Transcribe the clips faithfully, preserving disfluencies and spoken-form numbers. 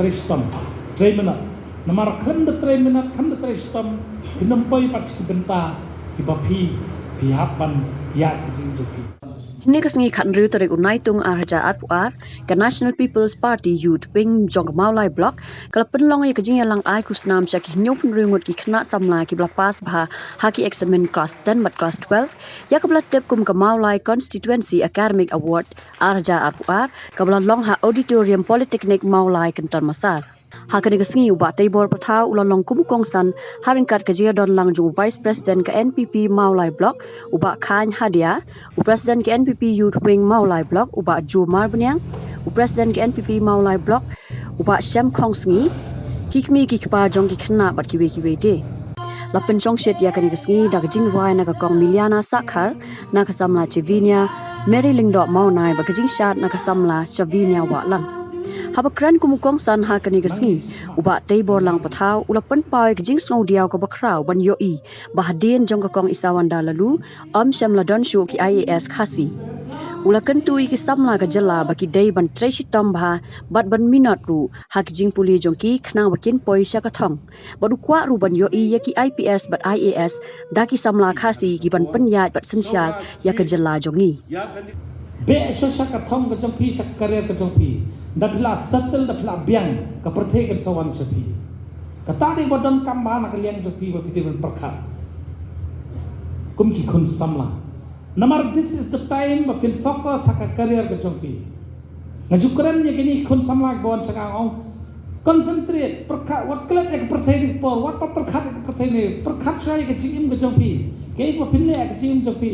Trei shitom, trei minot. Namar khlem da trei minot, khlem da trei shitom, phin ym poi pat sha ki bynta kiba phi, phi hap ban ïaid ka jingim jong phi. Hynne ka sngi khathynriew tarik u Naitung ar hajar arphew ar, ka National People's Party Youth Wing jong ka Mawlai Block ka la pynlong ïa ka jingïalang ai khusnam sha ki hynñiewphew hynriew ngut ki khynnah samla kiba la pass bha ha ki eksamin klas ten bad klas twelve, ïa kaba la tip kum ka Mawlai Constituency Academic Award ar hajar arphew ar, kaba la long ha Auditorium Polytechnic Mawlai Kynton Massar. Ha kane ka sngi u Bah Teibor Pathaw u la long kum u kongsan ha ryngkat ka jingïadon lang jong u Vice President ka N P P Mawlai Block, u Bah Khain Hadia, u President ka N P P Youth Wing Mawlai Block, u Bah Ju Marbaniang, u President ka N P P Mawlai Block, u Bah Shem Khongsngi, ki kmie ki kpa jong ki khynnah bad kiwei kiwei de. La pynshongshit ïa kane ka sngi da ka jingrwai na ka Kong Miliana Sakhar, na ka samla Chevinia Mary Lyngdoh Mawnai bad ka jingshad na ka samla Chevinia Wahlang. Haba kren kum u kongsan ha kane ka sngi, u Bah Teibor Lang Pathaw u la pynpaw ïa ka jingsngewdiaw kaba khraw ban ïohi ba hadien jong ka Kong Isawanda Laloo, ym shym la don shuh ki I A S Khasi. U la kyntu ïa ki samla ka jylla ba ki dei ban trei shitom bha bad ban minot ruh ha ki jingpule jong ki khnang ba kin poi sha ka thong. Bad u kwah ruh ban ïohi ïa ki I P S bad I A S da ki samla Khasi ki ban pynïaid bad synshar ïa ka jylla jong ngi. Beh sha sha ka thong ka jong phi, sha ka career ka jong phi. Da phi la settle, da phi la biang, ka pyrthei kan sa wan sha phi. Kata dei ba donkam bha na ka liang jong phi ba phi dei ban pyrkhat kum ki khun samla. Namar this is the time ba phin focus ha ka career ka jong phi. Nga ju kren ïa kine ki khun samla kiba wan sha nga, nga ong, concentrate, pyrkhat, wat klet ïa ka pyrthei ne ka por, wat pyrkhat ïa ka pyrthei ne, pyrkhat shuwa ïa ka jingim ka jong phi. Kaei kaba phin leh ïa ka jingim jong phi.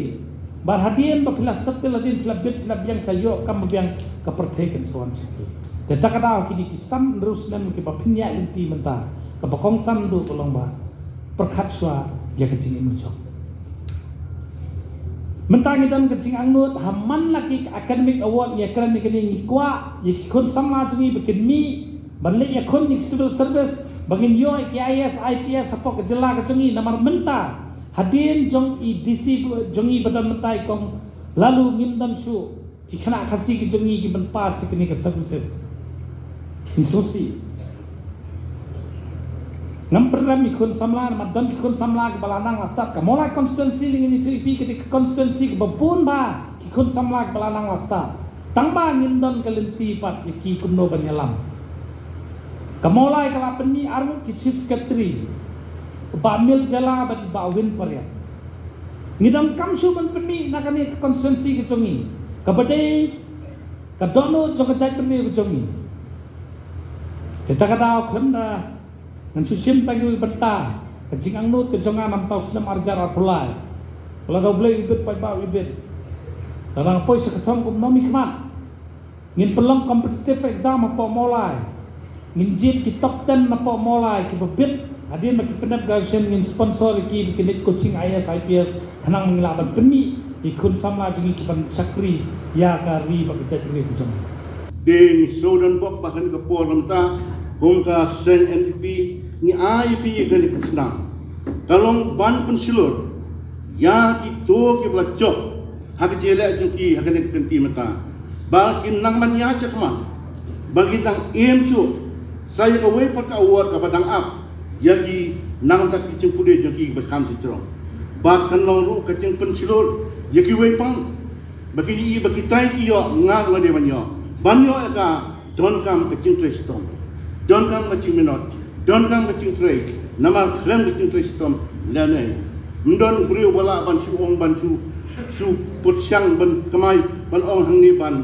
Bad hadien ba phi la settle, hadien phi la bit, phi la biang, phi la ïoh kam ba biang, ka pyrthei kan sa wan sha phi. Te da ka daw kine ki san hynriew snem kiba phin ïaid lynti mynta, kaba kongsan duh ka long ba pyrkhat shuwa ïa ka jingim jong. Mynta ngi don ka jingangnud, ha man la ki academic award ngi ïa kren ïa kine, ngi kwah ïa ki khun samla jong ngi ba kin mih ban leit ïakhun ïa ki civil service, ba ngin ïoh ïa ki I A S, I P S hapoh ka jylla ka jong ngi. Namar mynta hadien jong i D C jong ngi ba don mynta, i Kong Laloo, ngim don shuh ki khynnah Khasi ki jong ngi ki ban pass ïa kine ki services. Ngi sngewsih. Ngam pynrem ïa ki khun samla, namar don ki khun samla kiba la nang la stad. Ka Mawlai constituency, lei ngin ïathuh ïa phi, ka dei ka constituency kaba bun bha ki khun samla kiba la nang la stad. Tang ba ngim don ka lynti pat ïa ki kumno ban ïalam. Ka Mawlai ka la pynmih arngut ki chief secretary, Bah Mil Jala bad Bah Win Pariat. Ngi donkam shuh ban pynmih na kane ka constituency ka jong ngi, kaba dei ka dohnud jong ka jaitbynriew ka jong ngi. Te da ka daw khlem da ngan shu shim tang ïa ka bynta, ka jingangnud ka jong nga namar u snem ar hajar arphew lai, la da U Blei u bit, paidbah u bit, da nang poi sha ka thong kum u nongmihkhmat. Ngin pynlong competitive exam hapoh Mawlai. Ngin jied ki top ten napoh Mawlai kiba bit. Hadien ba ki pyndep graduation ngin sponsor ïa ki ba kin leit coaching I A S, I P S, khnang ba ngin lah ban pynmih ïa ki khun samla jong ngi ki ban shakri ïa ka ri bad ka jaitbynriew ka jong ngi. Te ngi shu don bok ba kane ka por mynta kum ka seng N P P ngi ai ïa phi ïa kane ka khusnam. Ka long ban pynshlur ïa kito kiba la jop ha ka jingïaleh jong ki ha kane ka kynti mynta, ba kin nang ban ïaid shakhmat, ba kin nang im shuh sa ïa kawei pat ka award kaba dang ap ïa ki, nangta ki jingpule jong ki ba kham sha jrong. Bad kan long ruh ka jingpynshlur ïa kiwei pat ba ki ïohi ba kita ki ïoh, nga ruh nga dei ban ïoh, ban ïoh ïa ka. Donkam ka jingtrei shitom, donkam ka jingminot, donkam ka jingtrei. Namar khlem ka jingtrei shitom lane ym don briew ba lah ban shu ong, ban shu, shu pyrshang ban kamai, ban ong hangne ban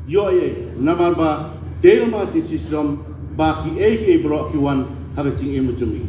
ïoh ei ei. Namar ba dei ma ka jingtrei shitom ba kiei kiei baroh ki wan ha ka jingim jong ngi.